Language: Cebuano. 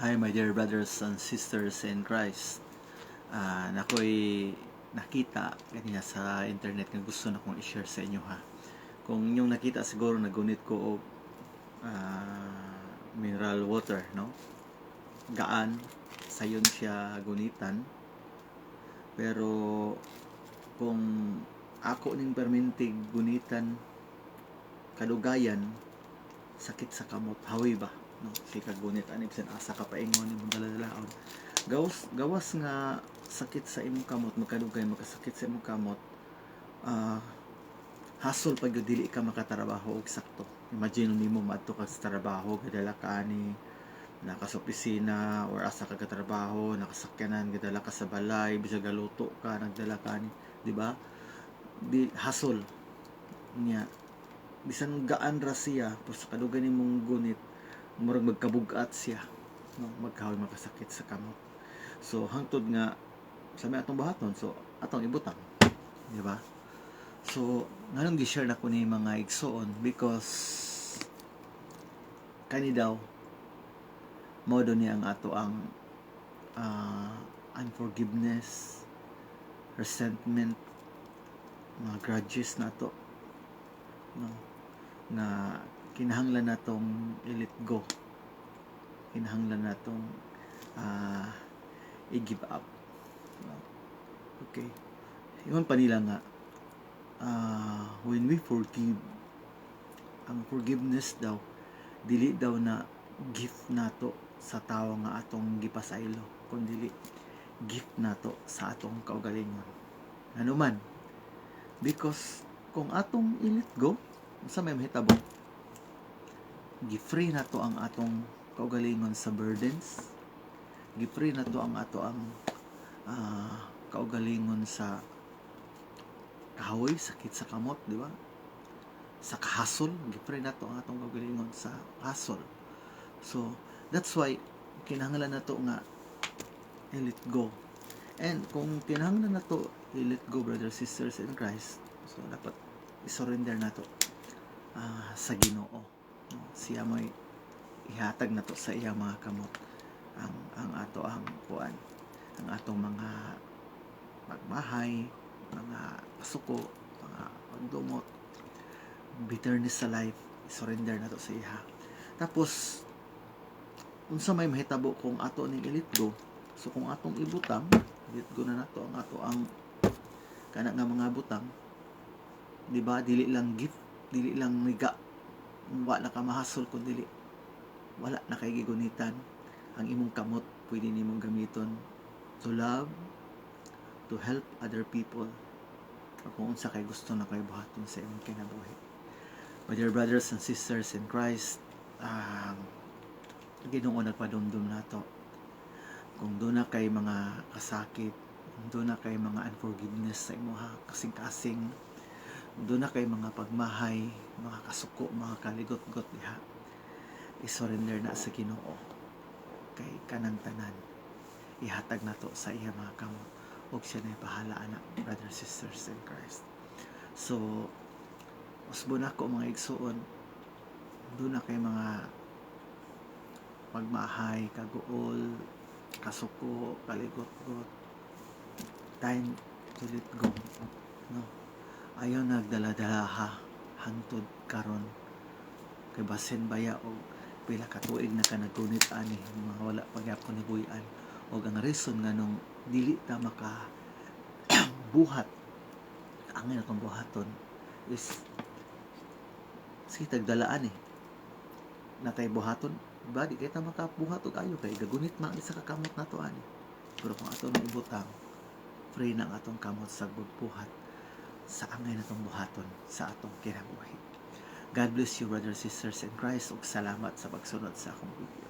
Hi, my dear brothers and sisters in Christ. Nakoy nakita kanina sa internet nga gusto na kong i-share sa inyo, ha. Kung inyong nakita siguro, nagunit ko og mineral water, no? Gaan sayon siya gunitan. Pero kung ako ning permintig gunitan kadugayan, sakit sa kamot, hawi ba, no? Si kagunit ani, bisan asa ka paingon, imong dala-dalaon, gawas gawas nga sakit sa imong kamot, magkadugay makasakit sa imong kamot, hasol pag dili ka makatrabaho og sakto. Imagine nimo, maadto ka sa trabaho, gadala ka ani, naka sa opisina or asa ka katrabaho, nakasakyanan, gadala ka sa balay, bisag galuto ka, nagdala ka ani, di ba? Di hasol niya, bisan gaan ra siya, pero sa kadugay nimong gunit, murag magkabugat siya, no? Magkahoy, makasakit sa kamot. So hangtod nga sa may atong buhaton, so atong ibutang, di ba? So nganong gi-share nako ni, mga igsoon? Because kani daw mao do ni ang ato ang unforgiveness, resentment, mga grudges nato, no, nga kinahanglan natong i-let go, kinahanglan natong i-give up, no? Okay, ingon pa nila nga when we forgive, ang forgiveness daw, dili daw na gift nato sa tawo nga atong gipasaylo, kundi gift nato sa atong kaugalingon. Ano man? Because kung atong i-let go, unsa may mahitabo? Gi-free nato ang atong kaugalingon sa burdens, gi-free nato ang ato ang kaugalingon sa kahoy, sakit sa kamot, di ba? Sa kahasol, gi-free nato ang atong kaugalingon sa hasol. So that's why kinahanglan nato nga i-let go. And kung kinahanglan nato i-let go, brothers, sisters in Christ, so dapat i-surrender nato sa Ginoo, no? Siya mo'y ihatag nato sa iyang mga kamot ang ato ang kuan, ang atong mga pagmahay, mga kasuko, mga pagdumot, bitterness sa life, surrender nato sa iya. Tapos unsa may mahitabo kung ato ning i-let go? So kung atong ibutang, let go na nato ang ato ang kana nga mga butang, di ba? Dili lang gift, dili lang niga wa na ka mahasol, kun dili wala na kay gigunitan. Ang imong kamot pwede nimong gamiton to love, to help other people, o kung unsa kay gusto na kay buhaton sa imong kinabuhi. My dear brothers and sisters in Christ, Ginoo nagpadumdum nato, kung duna kay mga kasakit, kung duna kay mga unforgiveness sa imuha kasing-kasing, kung duna kay mga pagmahay, mga kasuko, mga kaligot-got diha, i-surrender na sa Ginoo, kay kanang tanan ihatag nato sa iya mga kamot ug siya na bahala ana, brothers, sisters in Christ. So usbon ako, mga igsuon, duna kay mga pagmahay, kaguol, kasuko, kaligot-got, time to let go, no? Ayaw nagdala-dala ha hangtod karon, kay basin baya og pila ka tuig na ka naggunit ani, mga wala pa gyapon ni buy-an. Og ang reason nganong dili ta maka buhat ang atong buhaton is sige tagdalaan eh natay buhaton ba, di kay ta makabuhat og ayo kay gagunit man ang isa ka kamot nato ani. Pero kung ato na ibutang, free na ang atong kamot sa pagbuhat sa angay natong buhaton sa atong kinabuhi. God bless you, brothers, sisters in Christ, ug salamat sa pagsunod sa akong video.